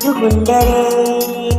Duhun dare.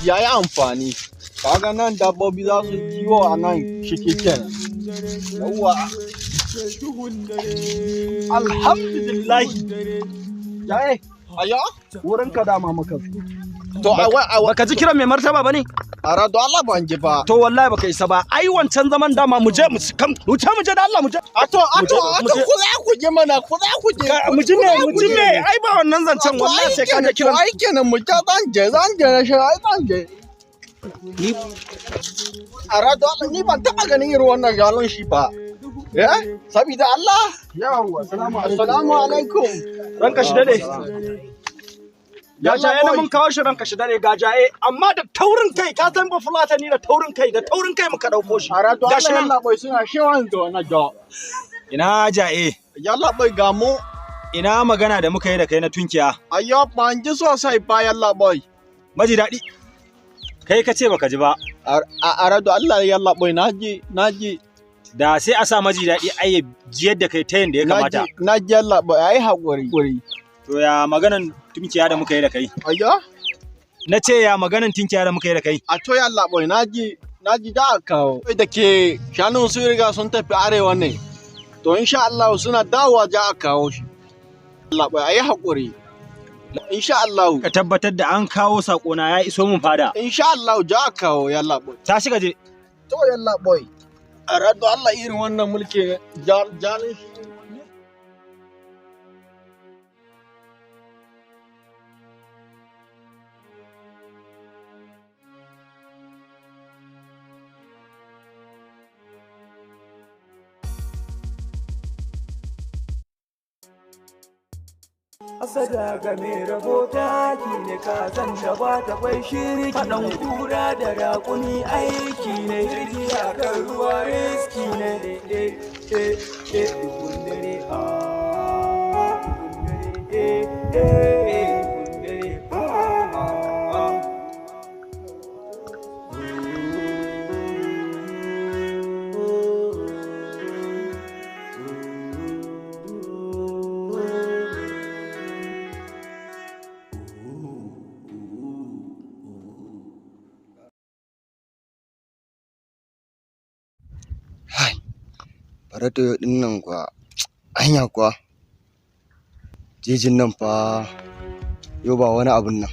Ya yi amfani, kaga nan dabbobi za su kiwo a nan shi kenan. Yawwa, Alhamdulillah. Jaye, aya. Wurin ka dama muka zo. To awa awa. Baka ji kiran mai martaba bane? Ara, do Allah, ban ji ba. To wallahi baka isa ba. Ai wancan zaman dama mu je mu kam mu je, mu je da Allah, mu je. A to, a to, a to, ku za ku je mana, ku za ku je. Mu ji me, mu ji me? Ai ba wannan zancen, wallahi sai ka ji kiran. Ai kenan, mu je, zan je, zan je na shi, ai zan je. Ni Ara, do Allah, ni ban taba ganin irin wannan galon shi ba. Eh, sabida Allah. Yawwa, assalamu alaikum. Assalamu alaikum. Ranka shi dade. Ga jaye na mun kawo shi, ranka shi dade, ga jaye, amma da taurin kai, ka san ba fulatani da taurin kai, da taurin kai muka dauko shi. Ara, do Gashi Allah, nan. yalla bai suna shewan do na jo. Ina ja'e, Yalla bai, ga mu. Ina magana da muka yi da kai na tunkiya. Ayyo, ban ji sosai ba, yalla bai. Maji daɗi. Kai ka ce baka ji ba. Ara, do Allah, yalla bai, naji, naji. Da sai a sa maji daɗi ai ya jiyar da kai ta yanda ya kamata. Naji, yalla bai, ai hakuri. To ya maganan tunkiya da muka yi da kai? Ayyo. Na ce ya maganan tunkiya da muka yi da kai? A to, yalla bai, naji, naji, da aka kawo. Da ke shanun sun riga sun tafi arewa ne. To insha Allah suna dawowa ja a kawo shi. Yalla bai, ayi hakuri. Insha Allah. Ka tabbatar da an kawo saƙona ya iso mun fada. Insha Allah ja a kawo, yalla bai. Ta shiga je. To yalla bai. Ara, do Allah, irin wannan mulki jalin shi. Asada ga mai rabo taki ne, ka san da ba ta kwai shirki. Faɗan kura da raƙumi aiki ne, jirgi a kan ruwa riski ne. Eh eh eh, duhun dare, ah, duhun dare, eh eh, duhun dare, ah ah ah. Hai, Baratu, yau ɗin nan kuwa, anya kuwa, jejin nan fa yau ba wani abun nan.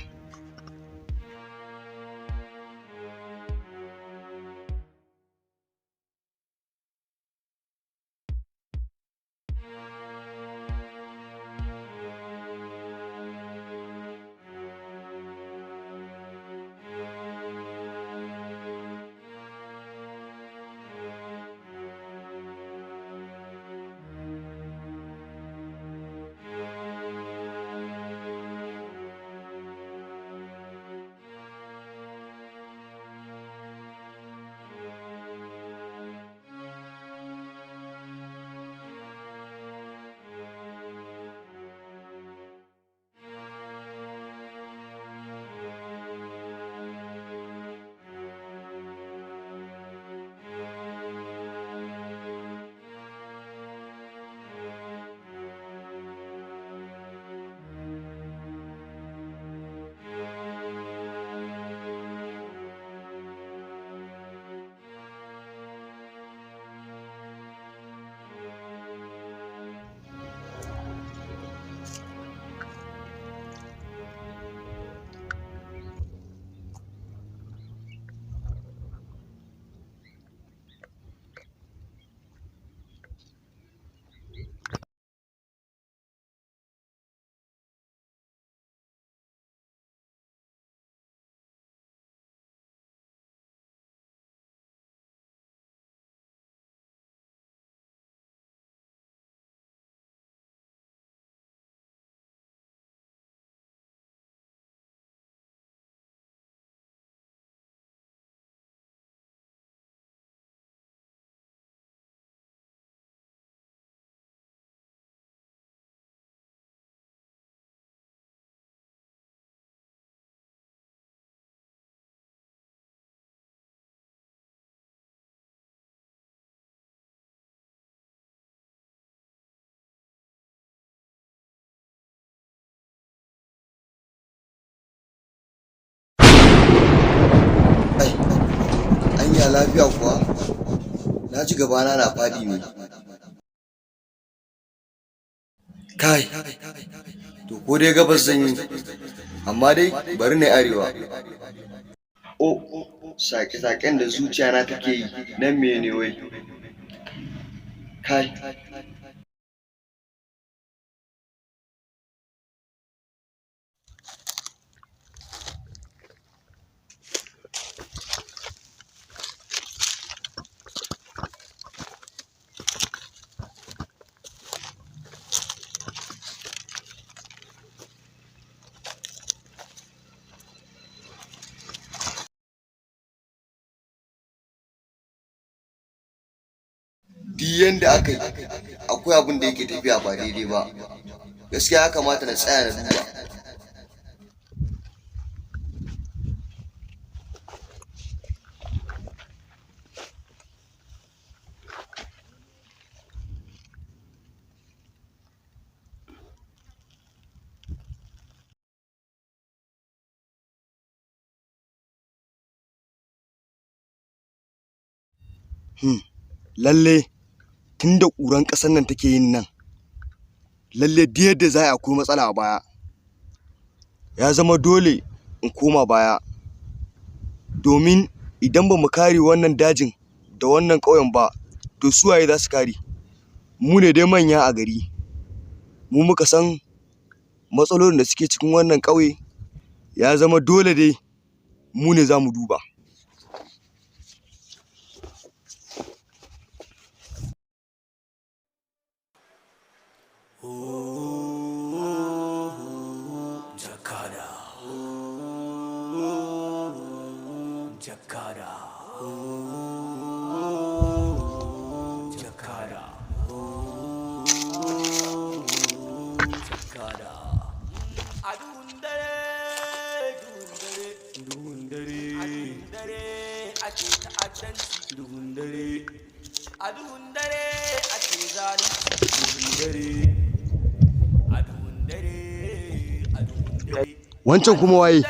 Lafiya kuwa? Na ji gabana na faɗi ne. Kai, to ko dai gabas zan yi, amma dai bari na yi arewa. O, sake-saken da zuciya na take yi nan mene wai? Kai. Duk yanda aka yi, akwai abin da yake tafiya ba daidai ba. Gaskiya ya kamata na tsaya na duba. Lalle tun da ƙuran ƙasar nan take yin nan, lalle duk yadda za a yi akwai matsala a baya. Ya zama dole in koma baya, domin idan ba mu kare wannan dajin da wannan ƙauyen ba, to su waye za su kare? Mu ne dai manya a gari, mu muka san matsalolin da suke cikin wannan ƙauye. Ya zama dole dai mu ne za mu duba. Jakada. Jakada. Jakada. Jakada. A duhun dare, duhun dare, duhun dare, a duhun dare ake ta'addanci, duhun dare, a duhun dare ake zalunci, duhun dare, a duhun dare, a duhun dare. Wancan kuma waye?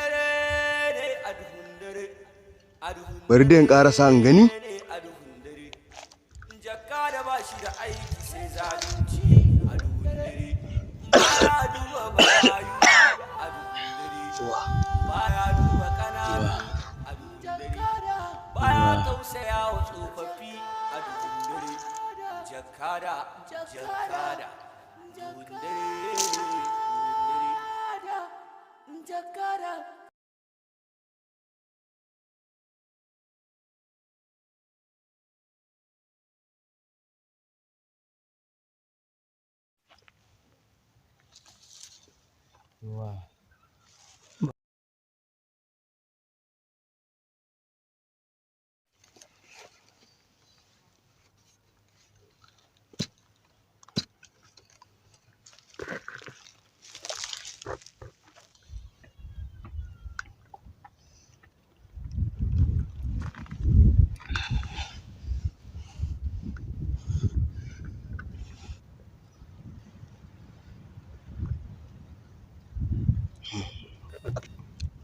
Bari dai in ƙarasa in gani. Jakada ba shi da aiki sai zalunci a duhun dare. Baya duba marayu a duhun dare. Baya duba ƙananu a duhun dare. Baya tausaya wa tsofaffi a duhun dare. Jakada, jakada, duhun dare, duhun dare. Jakada.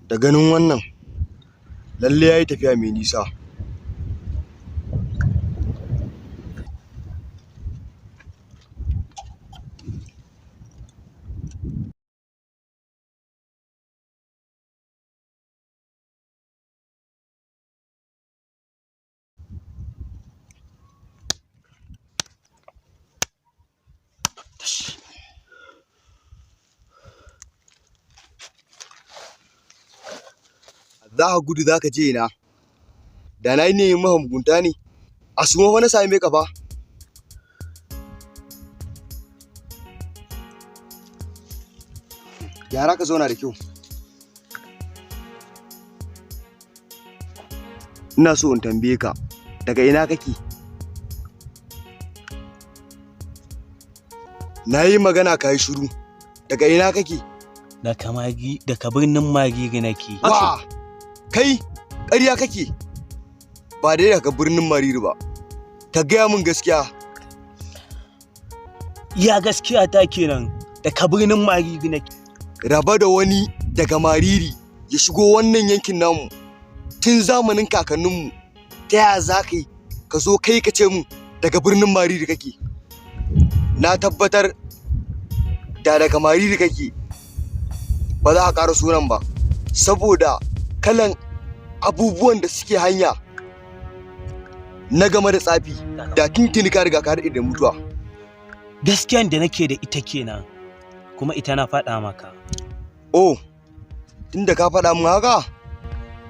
Da ganin wannan, lalle ya yi tafiya mai nisa. Za ka gudu za ka je ina? Da na yi ne maka mugunta ne? A suma fa na same ka fa. Gyara ka zauna da kyau. Ina so in tambaye ka, daga ina kake? Na yi magana ka yi shiru. Daga ina kake? Daga birnin Mariri nake. Wa! Kai, ƙarya kake. Ba dai daga birnin Mariri ba. Ka gaya min gaskiya. Ya gaskiya ta kenan, daga birnin Mariri nake. Raba da wani daga Mariri ya shigo wannan yankin namu tun zamanin kakanninmu. Ta yaya za ka yi ka zo kai ka ce mun daga birnin Mariri kake? Na tabbatar da daga Mariri kake ba za ka ƙara sunan ba, saboda kalan abubuwan da suke hanya na game da tsafi, da tuntuni ka riga ka daɗe da mutuwa. Gaskiyan da nake da ita kenan, kuma ita na faɗa maka. Oh, tunda ka faɗa min haka,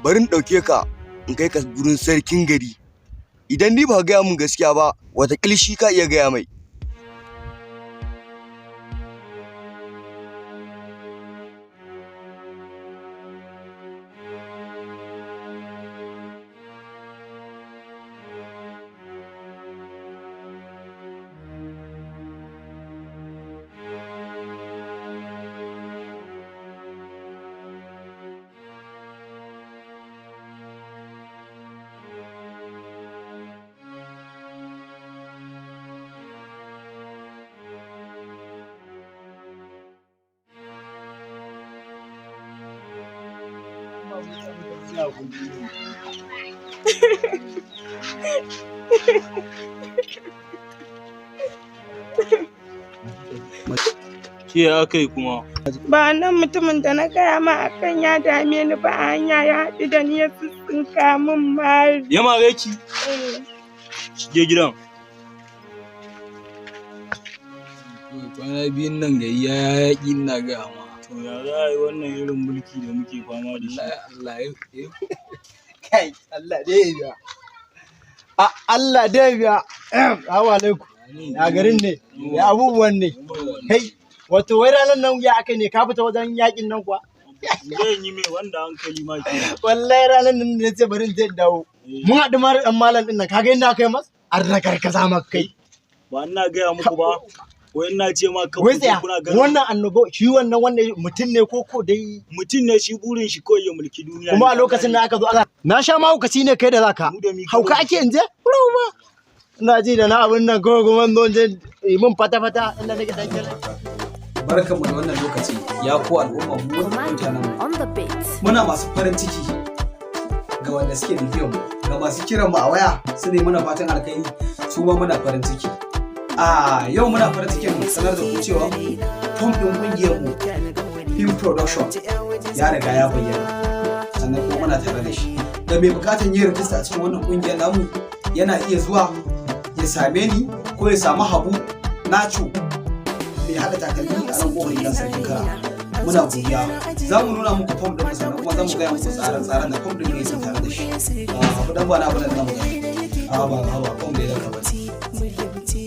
bari in ɗauke ka in kai ka gurin sarkin gari. Idan ni ba gaya min gaskiya ba, wataƙila shi ka iya gaya mai. Ke aka yi kuma? Ba nan mutumin da na gaya ma akan ya dame ni ba a hanya ya haɗu da ni ya sussunka min mari. Ya mare ki? Shige gidan. Kwana biyun nan gari ya yaƙi, ina gaya ma. To ya za a yi wannan irin mulki da muke fama da shi? Allah ya Kai, Allah dai ya biya. A Allah dai ya biya. Assalamu alaikum. Ya garin ne, ya abubuwan ne. Kai, wato wai ranar nan ya aka ne ka fita wajen yakin nan kuwa? Zan yi mai wanda hankali ma ke. Wallahi ranar nan ne ce bari in je in dawo. Mun haɗu ma da ɗan malam ɗin nan, kaga inda aka yi mas? An ragargaza maka kai. Ba ina gaya muku ba. Wai ina ce ma kan Wai tsaya, kuna ganin wannan annoba shi wannan wannan mutum ne ko ko dai mutum ne, shi burin shi kawai ya mulki duniya. Kuma a lokacin da aka zo aka na sha mahaukaci ne kai da zaka Mu da mi hauka ake in je ba ina ji da na abin nan kawai kuma zo in je yi min fata fata inda nake dan kira. Barkanmu da wannan lokaci, ya ku al'umma mu mutanen mu. On the beat. Muna masu farin ciki ga wanda suke bibiyan mu, ga masu kiran mu a waya su ne muna fatan alkhairi, su ma muna farin ciki. A yau muna farin cikin sanar da ku cewa fom ɗin ƙungiyar mu Film Production ya riga ya bayyana, sannan kuma muna tare da shi. Da mai bukatan yin rijista a cikin wannan ƙungiyar namu yana iya zuwa ya same ni ko ya samu Habu Nacho mai haɗa takalmi a nan ƙofar gidan sarkin kara. Muna godiya. Za mu nuna muku fom ɗin, sannan kuma za mu gaya muku tsarin tsarin da fom ɗin ne yake tare da shi. Abu dan ba na abu da zamu gani a ba ba fom da ya zaka bane.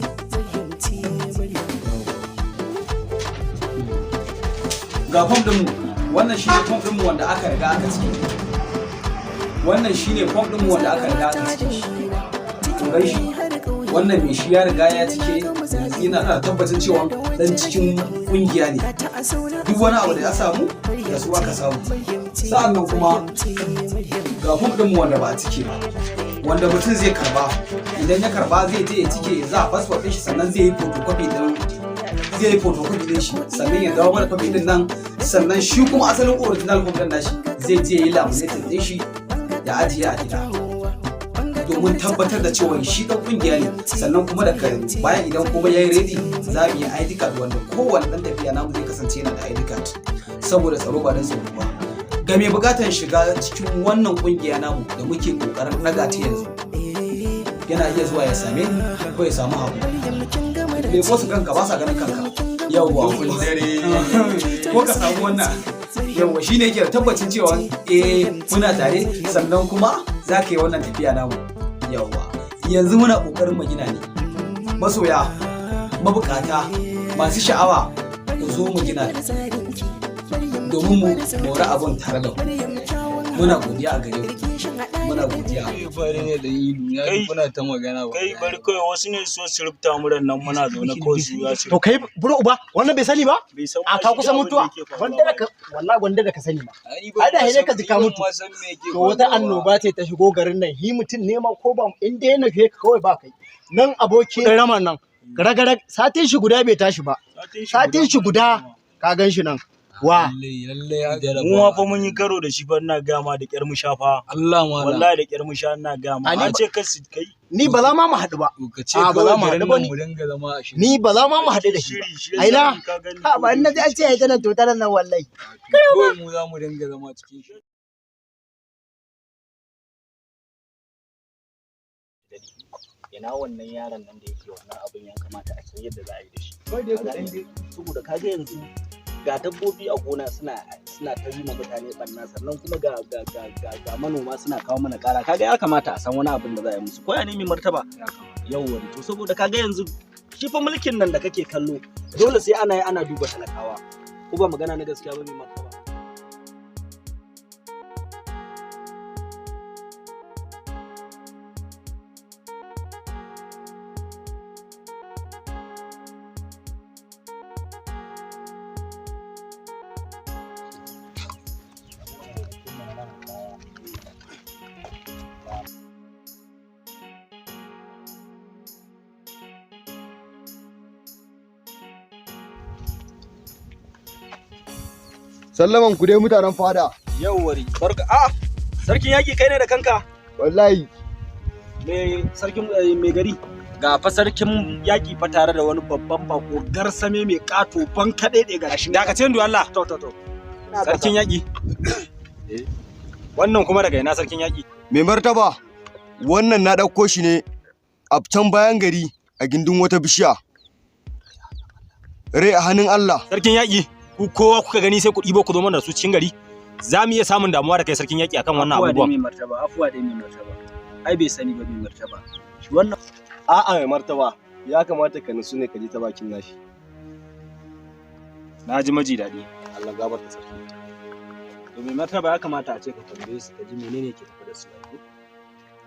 Ga fom ɗin mu, wannan shine fom ɗin mu wanda aka riga aka cike. Wannan shine fom ɗin mu wanda aka riga aka cike shi. Kun gan shi? Wannan mai shi ya riga ya cike, yanzu yana da tabbacin cewa dan cikin kungiya ne. Duk wani abu da ya samu da su aka samu. Sa'an nan kuma ga fom ɗin mu wanda ba a cike ba, wanda mutum zai karba. Idan ya karba zai je ya cike, za a passport ɗin shi, sannan zai yi photocopy din zai yi photocopy din shi, sannan ya dawo mana copy din nan. Sannan shi kuma asalin original form din nashi zai je ya yi laminating din shi ya ajiye a gida domin tabbatar da cewa shi dan kungiya ne. Sannan kuma da bayan idan kuma yayi ready, za mu yi ID card wanda kowane dan tafiya namu zai kasance yana da ID card saboda tsaro, ba dan tsoro ba. Ga mai bukatar shiga cikin wannan kungiya namu da muke kokarin naga ta yanzu, yana iya zuwa ya same ni ko ya samu Habu. Bai ko su kanka ba sa ganin kanka, yawwa, ko ka samu wannan, yawwa, shine yake da tabbacin cewa eh muna tare, sannan kuma za ka yi wannan tafiya namu. Yawwa, yanzu muna kokarin mu gina ne. Masoya, mabukata, masu sha'awa, ku zo mu gina domin mu mori abun tare da ku. Muna godiya a gare ku, muna godiya. Fari ne da ilu na Kai- kuna ta magana ba. Kai, bari kawai, wasu ne so su rubuta muran nan, muna zaune kawai su ya ce To kai buro uba, wannan bai sani ba? Bai san A ma ka shi kusa abin da mutuwa. yake faruwa Gwanda da ba. ka wallahi gwanda da ka sani ma. Ai, ban Ai da ma sai ka san- ji ka ni ban mutu. ma san me yake To wata faruwa ba. annoba ce ta shigo garin nan, hi mutum ne ma ko ba in dai ya nufe ka kawai ba kai. Nan aboki ɗan raman nan, ragara satin shi guda bai tashi ba. Satin shi guda ka gan shi nan. Wa? Lalle Mu ma fa mun yi karo da shi fa, ina ga ma, da kyar mu sha fa. Allah ma. Wallahi da kyar mu sha, ina ga ma. A ni An ce kar su kai. Ni ba za ma mu haɗu ba. Ka ce A, ba za kawai mu garin haɗu ba nan ni. mu dinga zama a shirye. Ni ba za ma mu haɗu da shi ba. Shiri shi Aina? yasa ka gani. Ha ba, in na ji an ce ya ta nan, to ta nan wallahi. Kawai mu za mu dinga zama cikin shi. Ina wannan yaron nan da yake wannan abin, ya kamata a san yadda za a yi da shi. Saboda kaga yanzu ga dabbobi a gona suna ta yi ma mutane barna, sannan kuma ga manoma suna kawo mana kara. Kaga ya kamata a san wani abin da za a yi musu, ko ya ne, mai martaba? Yawwa, to saboda kaga yanzu shi fa mulkin nan da kake kallo, dole sai ana yi ana duba talakawa, ko ba magana na gaskiya ba, mai martaba? Sallaman ku dai, mutanen fada. Yawwari, barka. A sarkin yaki, kai ne da kanka? Wallahi. Mai sarkin, mai gari, ga fa sarkin yaki fa tare da wani babban bako garsame mai kato ban kaɗe ga shi. Dakacin du Allah. To. Sarkin yaƙi. Wannan kuma daga ina, sarkin yaƙi? Mai martaba, wannan na ɗauko shi ne a can bayan gari a gindin wata bishiya. Rai a hannun Allah. Sarkin yaƙi, ku kowa kuka gani sai ku ɗibo ku zo mana da su cikin gari. Za mu iya samun damuwa da kai, sarkin yaƙi, akan wannan Afuwa dai, abubuwan. mai martaba, afuwa dai, mai martaba. Ai bai sani ba, mai martaba. Shi wannan A'a mai martaba, ya kamata ka nutsu ne ka ji ta bakin nashi. Na ji maji daɗi. Allah gafarta sarki. To mai martaba, ya kamata a ce ka tambaye su ka ji menene ke tafi da su.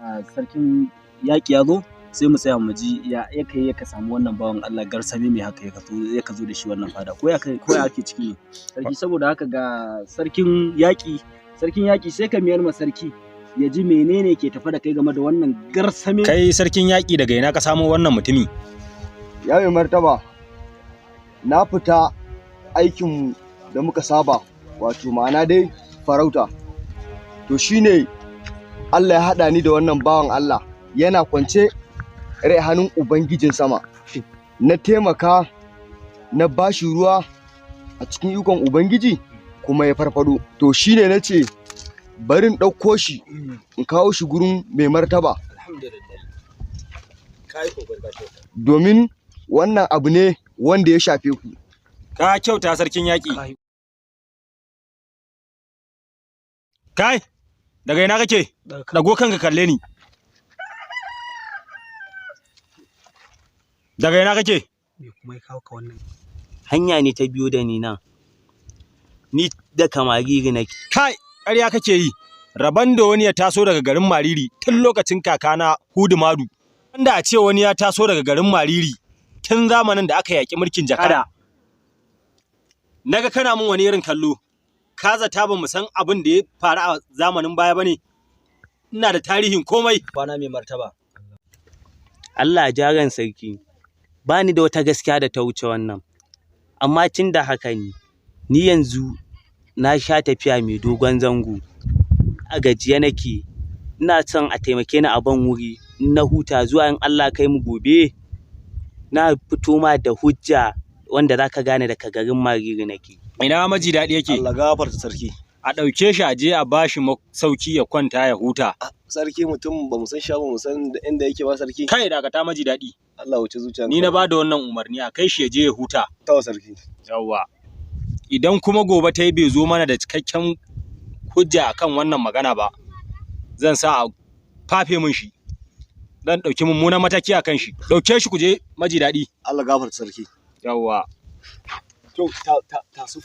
A sarkin yaƙi ya zo, sai mu tsaya mu ji ya ya kai ya ka samu wannan bawan Allah garsame mai haka ya ka zo da shi wannan fada, ko ya kai ko ya ake ciki ne, sarki? Saboda haka ga sarkin yaƙi, sarkin yaƙi, sai ka miyar ma sarki ya ji menene ke tafe da kai game da wannan garsame. Kai sarkin yaƙi, daga ina ka samo wannan mutumi? Ya mai martaba, na fita aikin da muka saba, wato ma'ana dai farauta. To shine Allah ya haɗa ni da wannan bawan Allah, yana kwance rai hannun Ubangijin sama. Na taimaka na bashi ruwa, a cikin ikon Ubangiji kuma ya farfado. To shine na ce bari in ɗauko shi in kawo shi gurin mai martaba. Alhamdulillah, kai kokari, ka kyauta. Domin wannan abu ne wanda ya shafe ku. Ka kyauta, sarkin yaƙi. Kai, daga ina kake? Dago kanka kalle ni. Daga ina kake? Me kuma ya kawo ka wannan hanya ne ta biyo da ni nan? Ni da kamariri nake. Kai, ƙarya kake yi. Rabon da wani ya taso daga garin Mariri tun lokacin kakana Hudu Madu. Wanda a ce wani ya taso daga garin Mariri tun zamanin da aka yaƙi mulkin Jakada. Naga kana mun wani irin kallo. Ka zata ba mu san abin da ya faru a zamanin baya bane. Ina da tarihin komai. Kwana, mai martaba. Allah jaran sarki, ba ni da wata gaskiya da ta wuce wannan. Amma tun da haka ne, ni yanzu na sha tafiya mai dogon zango. A gajiye nake, ina son a taimake ni a ban wuri, in na huta zuwa in Allah kai mu gobe, na fito ma da hujja wanda za ka gane daga garin Mariri nake. Ina maji daɗi yake? Allah gafarta sarki. A ɗauke shi a je a bashi sauki ya kwanta ya huta. Sarki, mutum ba mu san shi ba, mu san inda yake ba, sarki. Kai, dakata, maji daɗi. Allah wuce zuciya. Ni na ba da wannan umarni, a kai shi ya je ya huta. Tawa sarki. Yawwa. Idan kuma gobe ta yi bai zo mana da cikakken hujja akan wannan magana ba, zan sa a fafe min shi. Zan ɗauki mummunan mataki akan shi. Ɗauke shi ku je, maji daɗi. Allah gafarta sarki. Yawwa. To ta ta tasu.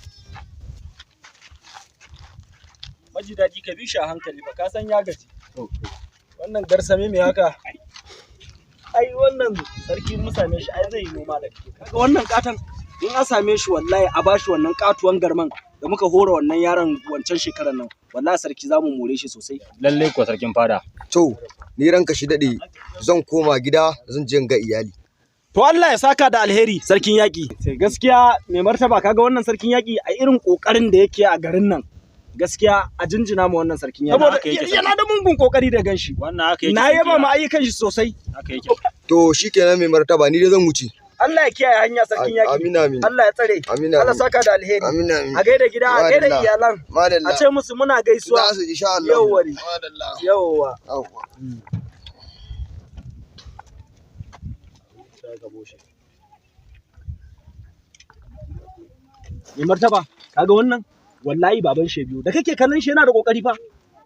Maji daɗi, ka bi shi a hankali ba, ka san ya gaji. Wannan garsame mai haka. Ai wannan sarki mu same shi, ai zai yi noma da kake. Kaga wannan katon, in an same shi, wallahi a bashi wannan katuwan garman da muka hora wannan yaron wancan shekarar nan, wallahi sarki zamu more shi sosai. Lallai kuwa, sarkin fada. To, ni ranka shi daɗe, zan koma gida, zan je in ga iyali. To Allah ya saka da alheri, sarkin yaƙi. Sai gaskiya mai martaba, kaga wannan sarkin yaƙi a irin ƙoƙarin da yake a garin nan. Gaskiya a jinjina ma wannan sarkin yaƙi. Saboda Haka yake, sarki. yana da mungun ƙoƙari da ganshi. Wannan haka yake. Na Sarki yaba ma ayyukan shi sosai. Haka yake. To shikenan mai martaba, ni dai zan wuce. Allah ya kiyaye hanya, sarkin yaƙi. Amin, amin. Allah ya tsare. Amin, Allah amin. saka da alheri. Amin, amin. A gaida gida, a gaida Madalla. iyalan. Madalla. A ce musu muna gaisuwa. Za su ji, insha Allah. Yawwa ne. Madalla. Yawwa. Yawwa. Mai martaba, kaga wannan? Wallahi baban Shebiyu. Da kake kallon shi yana da kokari fa.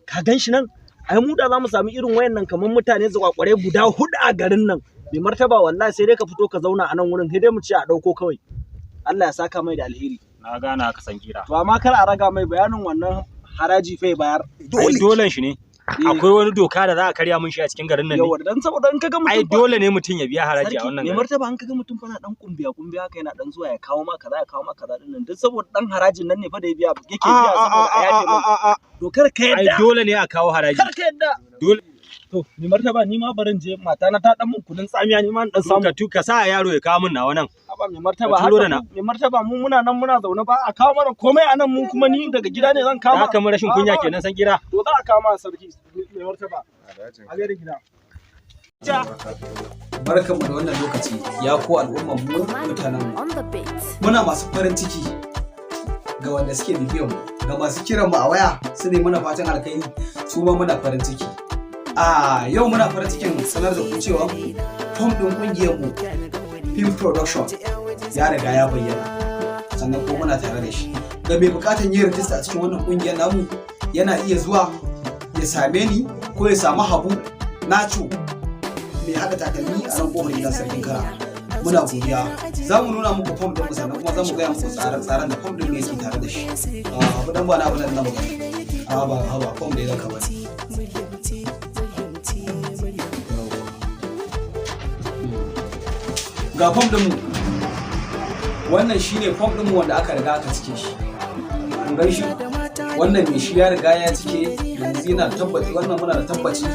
Ka gan shi nan? Ai mu da za mu sami irin wayannan kamar mutane zakwakware guda hudu a garin nan. Mai martaba, wallahi sai dai ka fito ka zauna a nan wurin, sai dai mu ce a dauko kawai. Allah ya saka mai da alheri. Na gane haka, san kira. To amma kar a raga mai bayanin wannan haraji fa ya bayar. Ai dolen shi ne. Akwai wani doka da za a karya mun shi a cikin garin nan ne? Yawwa, dan saboda in kaga mutum Ai fa- dole ne mutum ya biya haraji a Sarki, wannan mai garin. martaba, an kaga mutum fa na dan kumbiya kumbiya haka, yana dan zuwa ya kawo ma kaza, ya kawo ma kaza din nan, duk saboda dan harajin nan ne fa da ya biya yake biya saboda a yafe mai. To kar ka Ai yadda. dole ne a kawo haraji. Kar ka yadda. Dole. To mai martaba, ni ma barin je, mata na ta dan mun kunun tsamiya, ni ma in dan samu. Ka tuka sa yaro ya kawo mun nawa nan. Haba mai martaba, Ka turo haka da na. Mai martaba, mu muna nan muna zaune ba a kawo mana komai a nan, mu kuma ni daga gida ne zan kawo. Za ka mun rashin kunya kenan, san kira. To za a kawo ma, sarki, mai martaba. A gaida gida. Barkanmu da wannan lokaci, ya ko al'ummar mu, mutanen mu. Muna masu farin ciki ga wanda suke bibiyan mu, ga masu kiran mu a waya su ne muna fatan alkhairi, su ma muna farin ciki. A yau muna farin cikin sanar da ku cewa fom ɗin ƙungiyar mu Film Production ya riga ya bayyana, sannan ko muna tare da shi. Ga mai bukatan yin rijista a cikin wannan ƙungiyar namu, yana iya zuwa ya same ni ko ya samu Habu Nacho mai haɗa takalmi a nan kofar gidan sarkin kara. Muna godiya. Za mu nuna muku fom ɗin mu, sannan kuma za mu gaya muku tsare-tsaren da fom ɗin yake tare da shi. Abu dan ba na abu nan na magana a ba ba fom da ya zaka bari. Ga fom ɗin mu. Wannan shine fom ɗin mu wanda aka riga aka cike shi. Kun gan shi? Wannan mai shi ya riga ya cike, yanzu yana tabbaci. Wannan muna da tabbaci,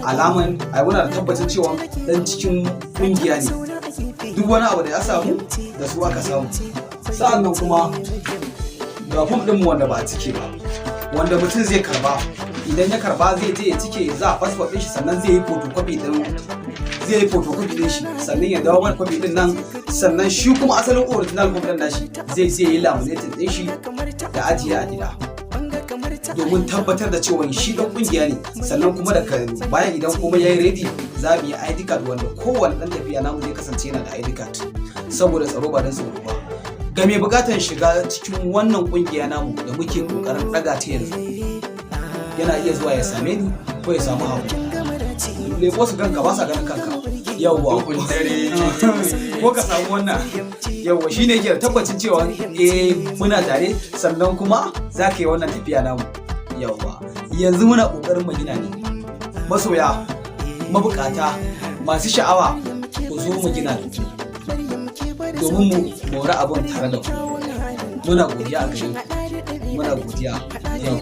alaman ai muna da tabbacin cewa dan cikin kungiya ne. Duk wani abu da ya samu, da su aka samu. Sa'an nan kuma ga fom ɗin mu wanda ba a cike ba, wanda mutum zai karba. Idan ya karba, zai je ya cike za a passport ɗin shi, sannan zai yi photocopy din shi, sannan ya dawo mana copy din nan. Sannan shi kuma asalin original copy din nashi zai je yi laminating din shi da ajiye a gida domin tabbatar da cewa shi dan kungiya ne. Sannan kuma daga bayan idan komai yayi ready, za mu yi ID card wanda kowane dan tafiya namu zai kasance yana da ID card saboda tsaro, ba dan tsoro ba. Ga mai bukatar shiga cikin wannan kungiya namu da muke kokarin daga ta yanzu, yana iya zuwa ya same ni ko ya samu Habu. Leko su ganka, ba sa ganin kanka. Yawwa, ko ka samu wannan. Yawwa, shine yake da tabbacin cewa eh, muna tare, sannan kuma za ka yi wannan tafiya namu. Yawwa, yanzu muna kokarin mu gina ne. Masoya, mabukata, masu sha'awa, ku zo mu gina da ku domin mu mori abin tare da ku. Muna godiya a gare ku, muna godiya. Yau.